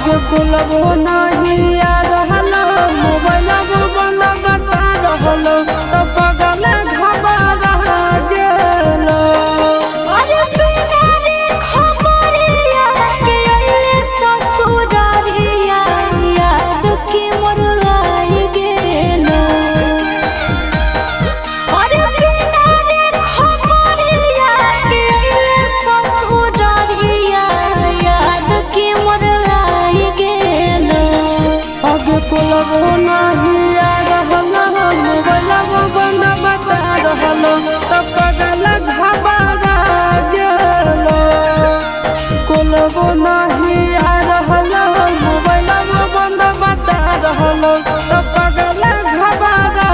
आगे कोलबो नहीं आ रहल, मोबाइल बंद बता रहल, तो पगल घबरा गेल। अरे बिना रे खबरिया के अइले ससुरारिया, याद के मोर आई गेलो। अरे बिना रे खबरिया के अइले ससुरारिया, याद के मोर आई गेलो। आगे कोलबो नहीं आ रहल, मोबाइल बंद बता रहल, तो पगल घबरा गेल। कोलबो नहीं आ रहल, मोबाइल बंद बता रहल, तो पगल घबरा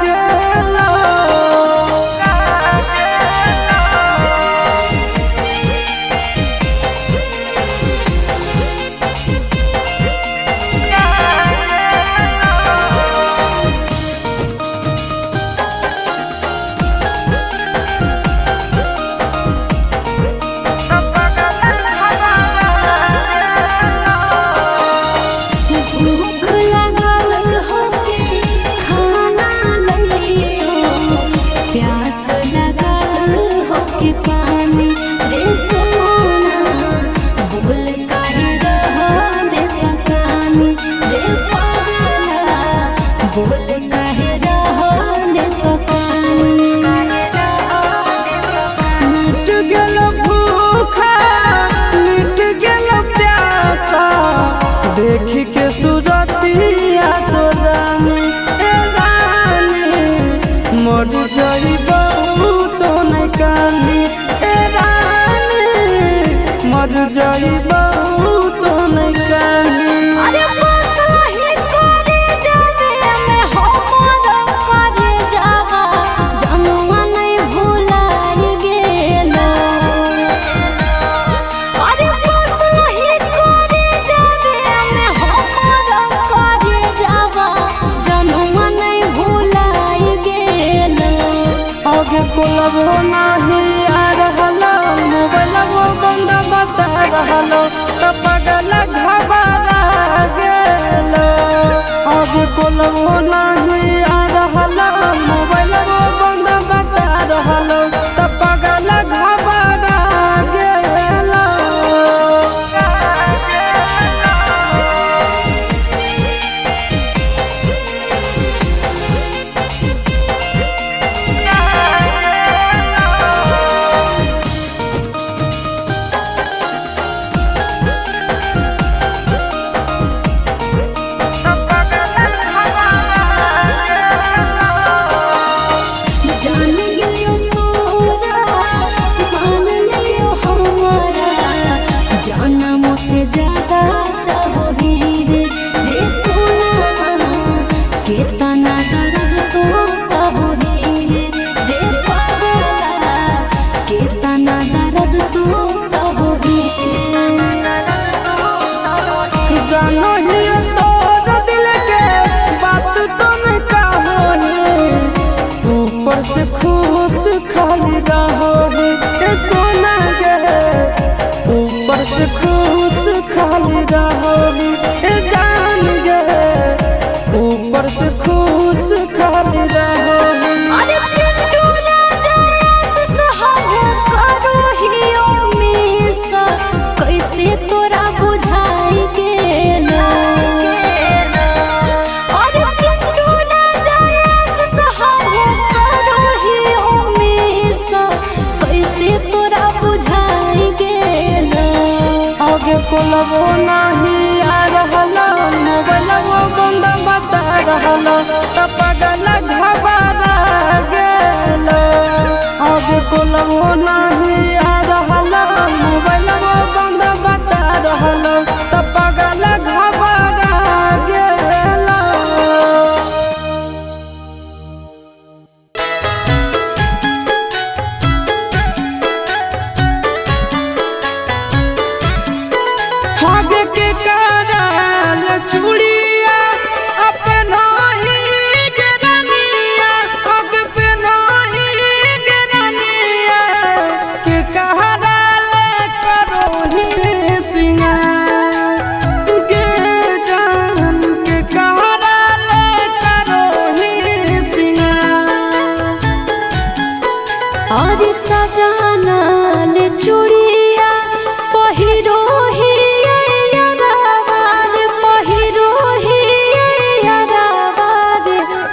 गेल। भूख लागल होके खाना लइयो, प्यास लागल होके पानी रे सोना, बोल काहे रहले पकानी रे पगला, बोल काहे रहले पकानी। मिट गेल भूखा, मिट गेल प्यासा, देख के सूरतिया तो रानी, ए रानी, मर जई बहुत कानी, ए रानी, मर जई बहुत कानी। अरे बस वही करे जावे में हमर करे जावा, जनुआ नहीं भुलाई गेलो। अरे बस वही करे जावे में हमर करे जावा, जनुआ नहीं भुलाई गेलो। आगे कोलबो नहीं आ रहल, मोबाइलबो बंद बता रहल, तो पगल घबरा गेल। आगे कोलबो नहीं आ रहल, मोबाइलबो बंद बता रहल, तो पगल घबरा गेल। जान गेलियो तोरा, मान लियो हमारा, जानम से ज्यादा चाहोगी रे रे सोना, केतना दर्द तो सहोगी रे रे पगला, केतना दर्द तो सहोगी रे। जानो ही तोर दिल के बात तो नहीं कहोनी, ऊपर से खुश खाली रहोगी ए सोना गे, ऊपर से खुश खाली रहोगी ए जान गे, ऊपर से खुश खाली रहोगी। अरे चिंटू राजा हम करो ही मिस, कैसे तोरा बुझाई गेलो। अरे चिंटू राजा हम करो ही मिस, कैसे तोरा बुझाई गेलो। आगे कोलबो नहीं आ रहल, मोबाइलबो बंद बता रहल, तो पगल घबरा गेल। आगे कोलबो नहीं आ रहल, मोबाइलबो बंद बता रहल, तो पगल घबरा गेल। हग के करल चूड़िया अपना ही गिरनिया, हग पे नहीं गिरनिया के और सजाना ले चूड़िया पहिरो ही यारावार, पहिरो ही यारावार,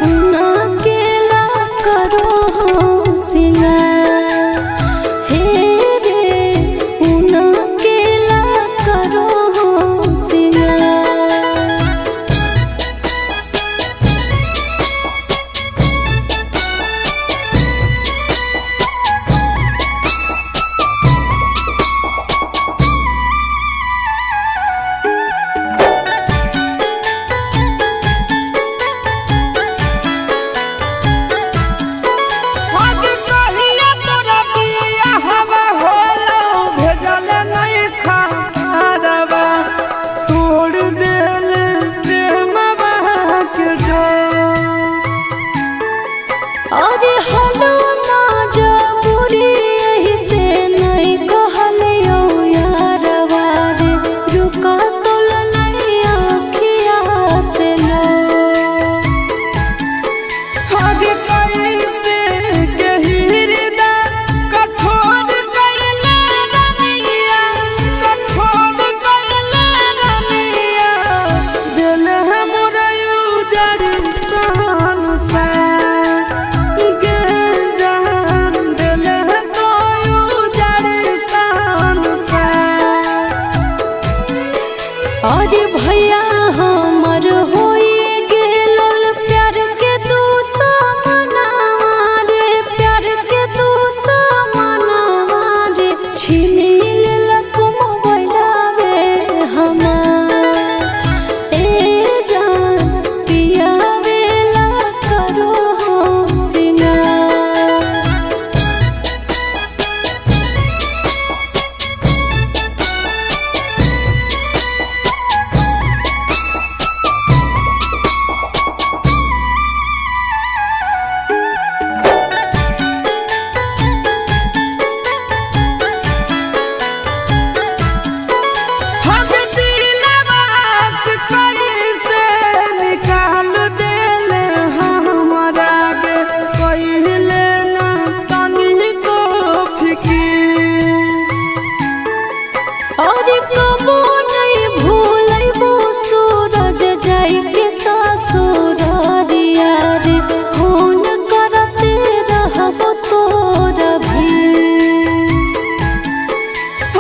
उना केला करो हो सिंगार। हे रे उना केला करो हो सिंगार। आज कहिया तोरा बियाहवा होलो, भेजल नहीं खारवा, तोड़ देल प्रेमवा के डोर। अरे हलो ना जबूरी एही से नहीं कहलियो यारवा रे, रुका तोल नहीं आँखिया से लो। आज कैसे के हृदय कठोर कैले रनिया, कठोर कैले रनिया, दिल है मोर उजड़ संसार गे जान, दिल है तो उजड़ संसार। अरे भैया हमर होई गेलल प्यार के तू सामनावा रे, प्यार के तू सामनावा रे, छीनी लेलक मोबाइलवे हमार। ए जान पियावेला करो हो सिंगार। हम दिलवा से कैसे निकाल देले हमरा के, कहिले ना तनिको फिकीर। अरे कबो नहीं भूलैबो सूरज जाई के ससुरारिया रे, फोन करते रहबो तोरा भी।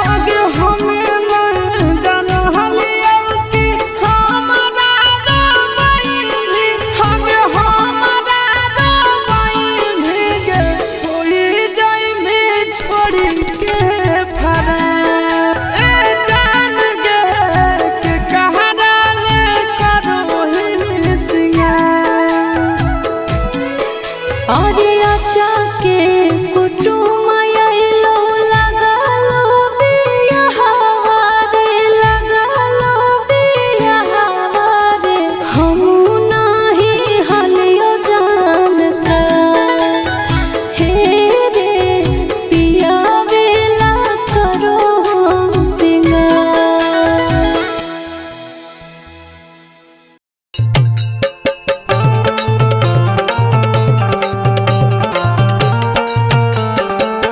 आगे हमें न जानलियौ कि हमरा रोबैली, आगे हमरा रोबैली गे, होई जाइमे छोड़ी के फरार। ए जान गे के कहारा ले करोही सिंगार। अरे आचा के कुटुम आइलो लगालो बियाहवा रे, लगालो बियाहवा रे, हमू नाही हलियो जान का। हे रे पियावेला करो सिंगार। हाँ।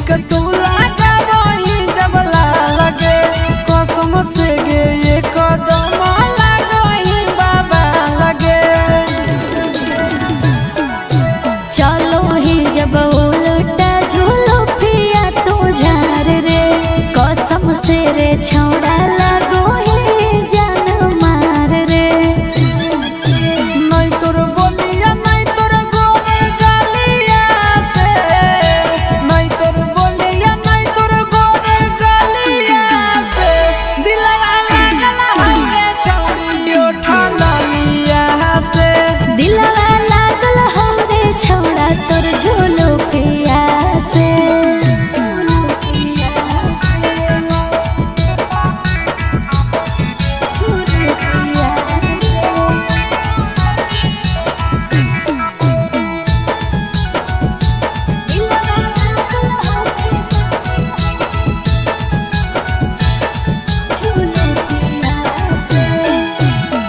लिपस्टिक तू लगाबही जबला लगे कसम से गे ये कदम लागही बाबा लगे। चलो ही जब उलटा झूलो पिया तू झार रे कसम से रे छौड़ा लगो ही जान मार रे। नहीं तोर बोलिया नहीं तोर गोरे गलिया से नहीं तोर बोलिया नहीं तोर गोरे गलिया से दिलवा लागल हवे छौड़ी ओठा ललिया से। दिलवा लागल हो रे छौड़ा तोर झूलो पिया से।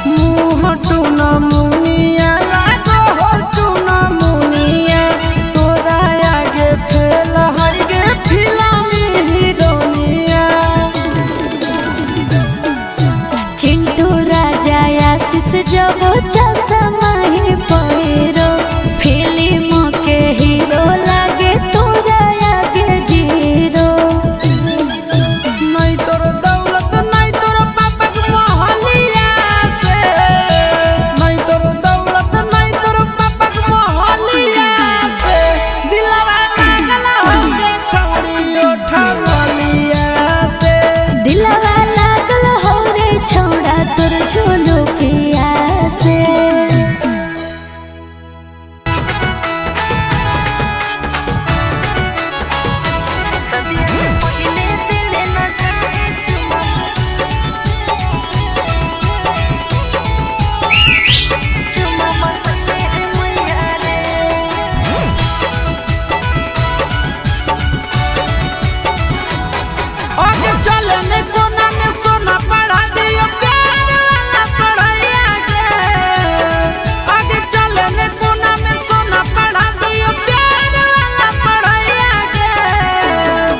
मुँह टूना मुनिया लागो हो टूना मुनिया तोरा आगे फेल हर गे फिल्मी हीरोनिया। चिंटू राजा आशीष जब चश्मा ही पहिरो फिल्म के हीरो लागे तोरा आगे जीरो। नहीं तोर दौलत नहीं तोर पापा के मोहलिया से नहीं तोर दौलत नहीं तोर पापा के मोहलिया से दिलवा लागल हवे छौड़ी ओठा ललिया से। दिलवा लागल हो रे छौड़ा तोर झोलो पिया से। आगे चले ने कोना में सोना पढ़ा दियो प्यार वाला पढ़ाइया के। आगे चले ने कोना में सोना पढ़ा दियो प्यार वाला पढ़ाइया के।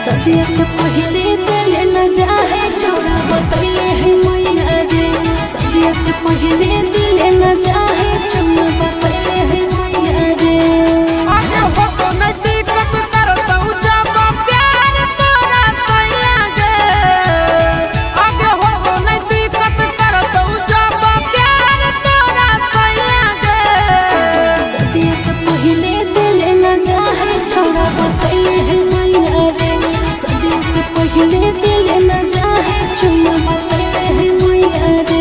सदिया से पहले दिल न जाए छोड़ा बतैले है मैया रे। सदिया से पहले दिल न जाए छोड़ा बतैले है मैया रे। आगे हो तो नहीं दिक्कत करतौ जब प्यार तोरा सैया गे। आगे हो तो नहीं दिक्कत करतौ जब प्यार तोरा सैया गे। सदिया से पहले दिल न जाए छोड़ा बतैले है मैया रे। सदिया से पहले दिल न जाए छोड़ा बतैले है मैया रे।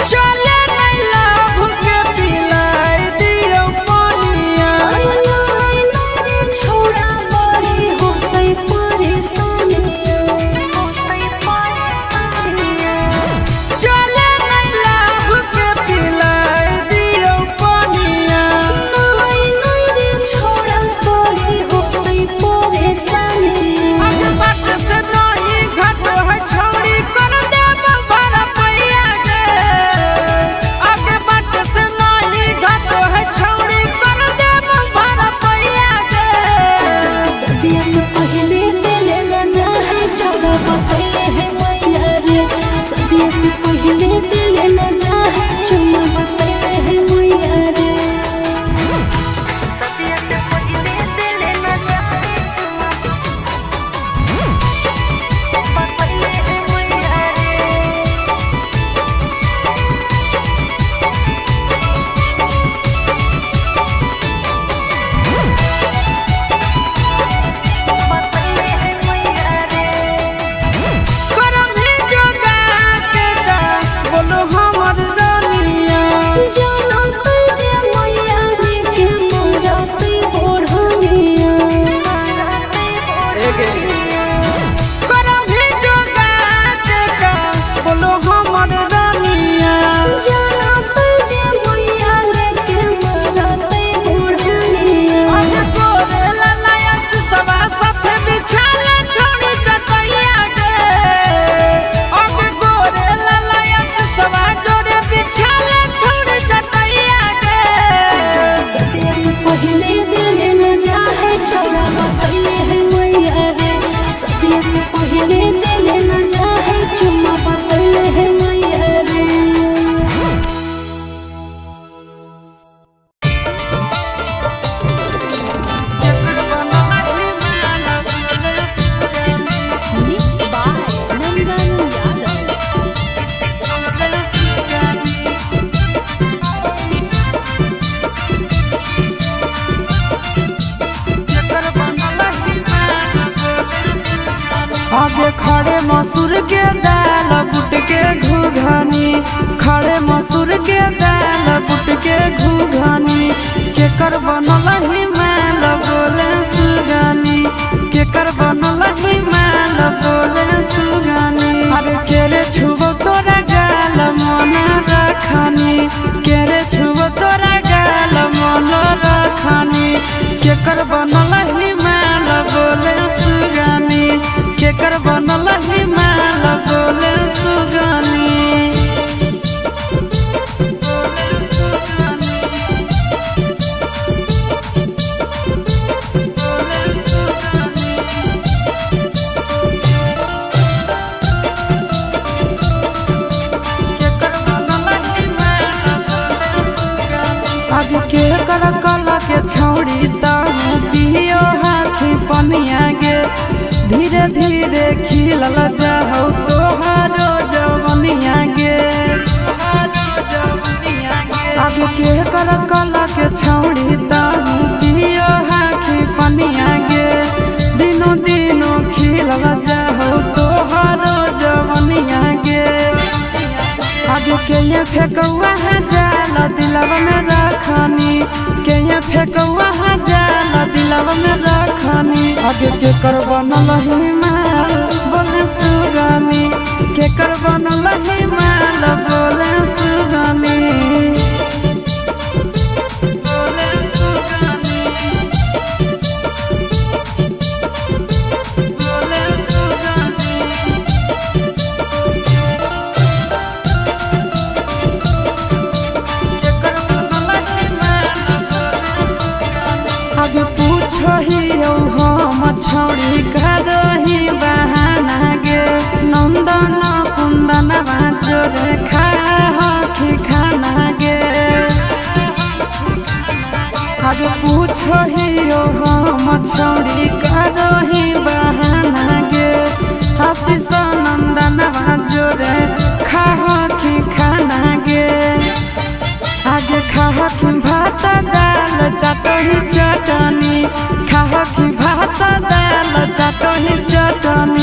चले नहीं लाभ के पिलाई दियो पानिया। आगे खड़े मसूर के दाल बुट के घुघनी, खड़े मसूर के दाल बुट के घुघनी। केकर बनल हिमाल बोले सुगनी, केकर बनल हिमाल बोले सुगनी। अरे केरे छुबो तोरा गाल मन रखनी, केरे छुबो तोरा गाल मन रखनी। केकर बनल हिमाल बोले सुगनी, केकर बनल हिमाल बोले सुगनी। आगे के कर कल के छौड़ी ताहू पियो हाथी पनिया गे, धीरे धीरे खिलल जाहु तोहारो जवनिया गे। आगे के कर कल के छौड़ी ताहू पियो हाथी पनिया गे, दिनो दिनो खिलल जाहु तोहारो जवनिया गे। आगे के ये फेकौआ है जाल दिलवा में रखनी, के ये फेकौआ है जाल दिलवा में रखनी। आगे के कर बनल हिमाल बोले सुगनी, के कर बनल हिमाल बोले सुगनी। बोले सुगनी, बोले सुगनी। आगे पूछो ही हम छौड़ी करही बहाना गे, नंदन कुंदन जोरे खा खाना गे। आगे पूछो ही हम छौड़ी करही बहाना गे, आशीष नंदन जोरे खा खाना गे। आगे खाहकी भात दाल चटनी चटनी, खाहकी भात दाल चटनी चटनी।